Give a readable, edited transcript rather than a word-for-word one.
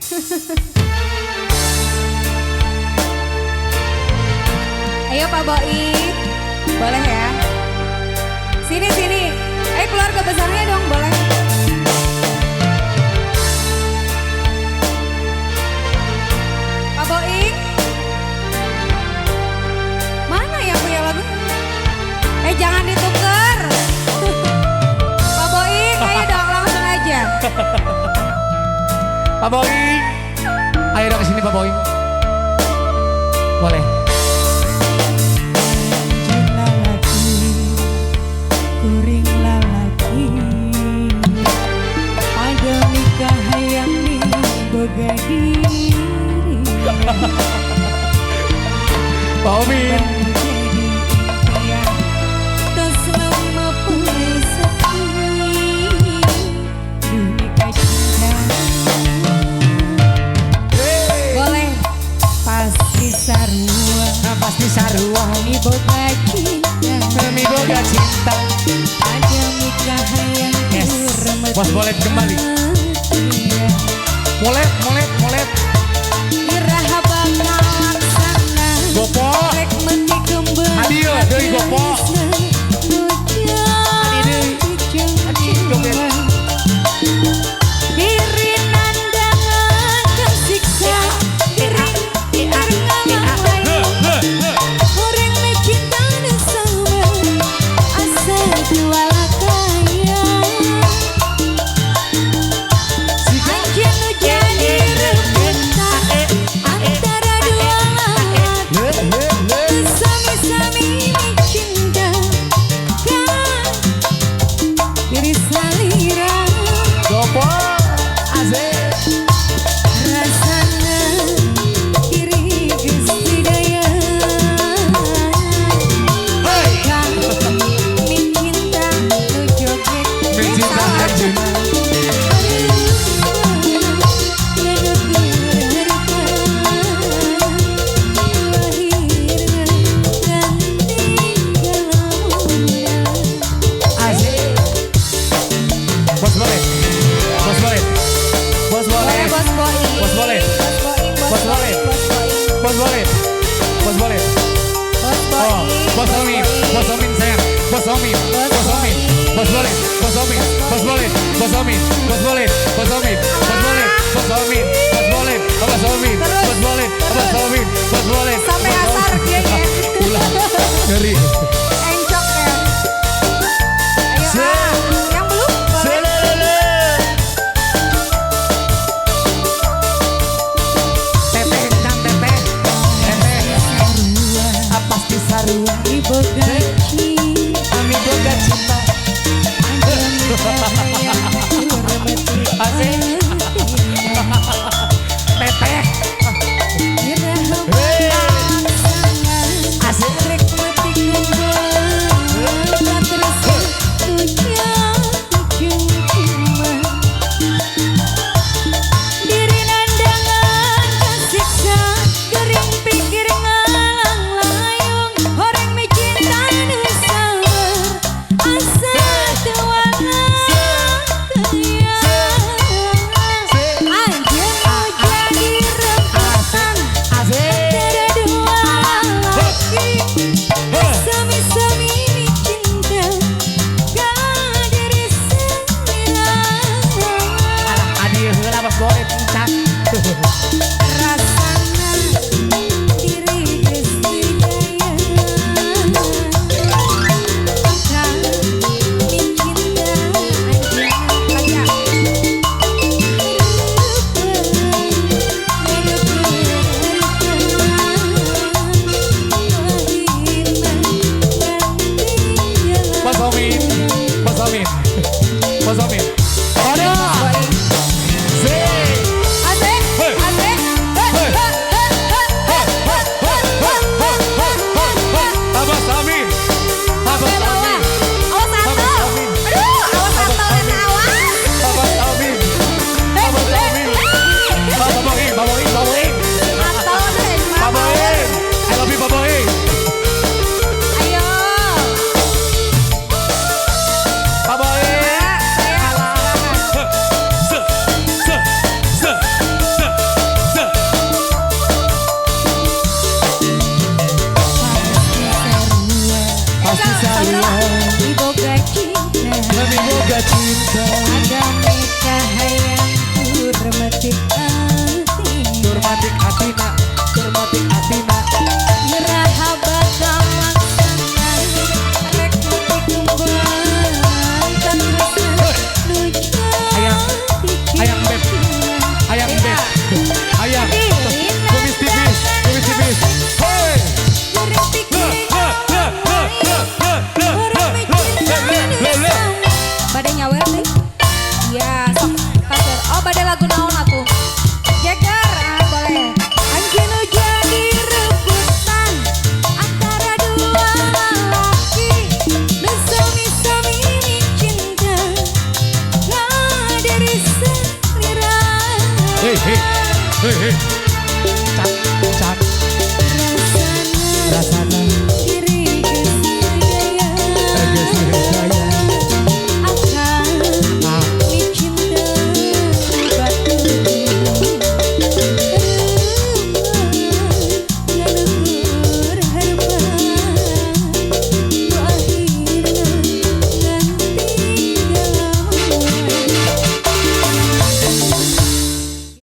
Ayo Pak Boi, boleh ya? Sini sini, ayo keluarga besarnya dong, boleh. Pak Boi, mana yang punya lagu? Jangan ditukar. Pak Boi, ayo dong langsung aja. Pak Boi, ayo dong kesini Pak Boi. Boleh. Kuring lalaki ada nikah hayang boga diri. Pak Omin. Boleh pasti sarua, pasti sarua. Mi boga cinta, mi boga cinta. Ada nikah hayang. Yes. Bos boleh kembali. Molet, molet, molet. Iraha bakal laksana. Gopo. Rek meni kembang. Adio, deui gopo. Adi deui. Adi joget. Diri nandangan kasiksa. Diri ngalang lain. Horeng me cinta nu sabar. Asa jual kaya. Anjeun nu jadi rebutan antara dua lalaki. Sami-sami cinta ka diri salira. Gopo. Asik. Rasana diri geus daya. Hey. Mi cinta nu joget. Mi cinta anjeun. Asik. Bos boleh. Bos boleh. Bos boleh. Boleh Bos Boi. Bos boleh. Bos Boi, Bos Bos boleh. Boi, Bos boleh. Bos boleh. Bos Boi. Oh, Bos Omin, Bos Omin sayang, Bos Omin, Bos Omin, Bos boleh, Bos Omin, Bos boleh, Bos Omin, Bos boleh, Bos Omin, Bos boleh, Bos Omin, Bos boleh, Bos Omin, Bos boleh, Bos Omin, Bos boleh. Sampai asar dia ya. Ulah, ngeri. Encok ya. Ayo, ah. Yang belum boleh. Selelele. Teteh, cang teteh, teteh. Pasti sarua, ami boga cinta. Asik. Teteh. Asik. Diri nandangan kasiksa, gering pikir ngalang layung, horeng mi cinta nu sabar, asa teu kaya. Anjeun nu jadi rebutan antara dua lalaki, sami-sami mi cinta ka diri salira. Alah, adi heula Bos boleh encak. Rasana diri geus teu daya. Ka mi cinta anjeunna Lagi ah. Bos Omin, Bos Omin, Bos Omin. Ada. Bos Boi. Se. Asik, Hey. asik. Hey. Hey, hey. Hei, hei, hei. Can, can. Rasana Rasana.